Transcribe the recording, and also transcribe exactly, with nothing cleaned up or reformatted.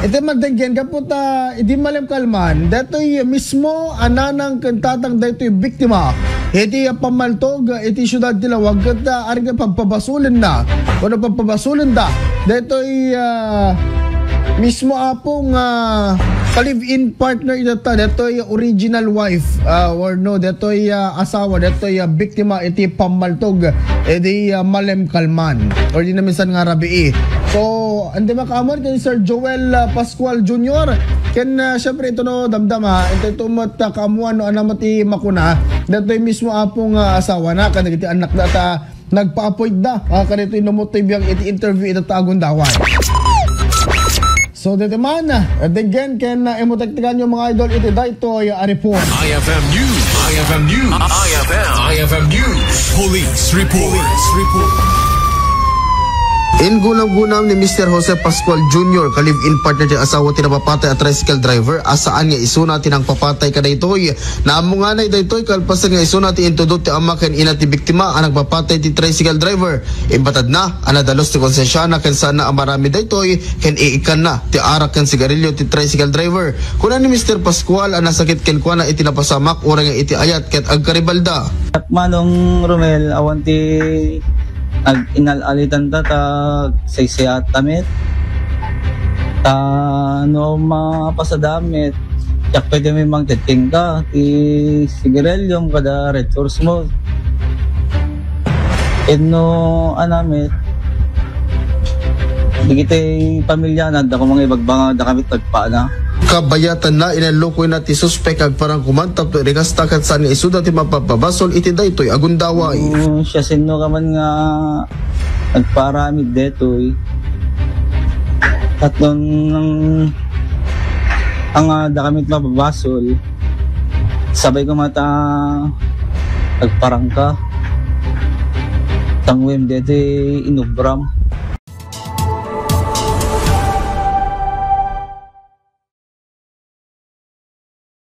Iti man denggen, gapu ta idi malem kalman, daytoy mismo a nanang ken tatang daytoy biktima iti pammaltog iti siudad ti Laoag ket, ah, arigna pagpabasolenna, wenno pagpabasolenda daytoy, ah, mismo apo nga ka-live-in partner itatta, daytoy original wife, ah, or no, daytoy, ah, asawa, daytoy, ah, biktima iti pammaltog idi, ah, malem kalman or di naminsan nga rabii. So, andi makaammo ken Sir Joel, ah, Pascual Junior, ken, ah, syempre ito no damdama, ito, ito met, ah, kaammuan no ania met ti makuna, daytoy mismo apo nga asawana, kadagiti annakda ta nagpa-appointda, ah, kadaytoy no met ti biag iti interview itatta a gundaway. So, daytoy man, ah, denggen ken, ah, imo tektekanyo, mga idol, iti daytoy a report. I F M News. I F M News. I F M. I F M News. Police report. Police report. Ingunam-gunam ni Mister Jose Pascual Junior, ka-live-in partner ti asawa ti napapatay a tricycle driver, a saan nga isuna ti nangpapatay kadaytoy. Naammo nganay daytoy kalpasan nga isuna ti intudot ti ama ken ina ti biktima a nagpapatay ti tricycle driver. Imbatadna a nadalus ti konsensiana ken saanna a maramid daytoy ken iikkanna ti arak ken sigarilyo ti tricycle driver. Kuna ni Mister Pascual a nasakit kenkuana iti napasamak uray nga iti ayat ket agkaribalda. Manong Romel, awan ti nag-inal-alitan ta, ta saysayat ta met. Ta no mapasada met, diak pwede met mangtettingka ti sigarilyom kada Red Horse mo. Ken no ania met, dagiti pamilyana, adda koma nga ibagbanga, adda kami tagpaana. Kabayatanna, inallukoyna ti suspek agparangko man tapno irikasta ket saan nga isuda ti mapapabasol iti daytoy a gundaway. No siasinoka man nga nagpaaramid daytoy, ket no nang, ania, adda kami mapabasol, sabay koma ta agparangka. Tangwem daytoy inubram.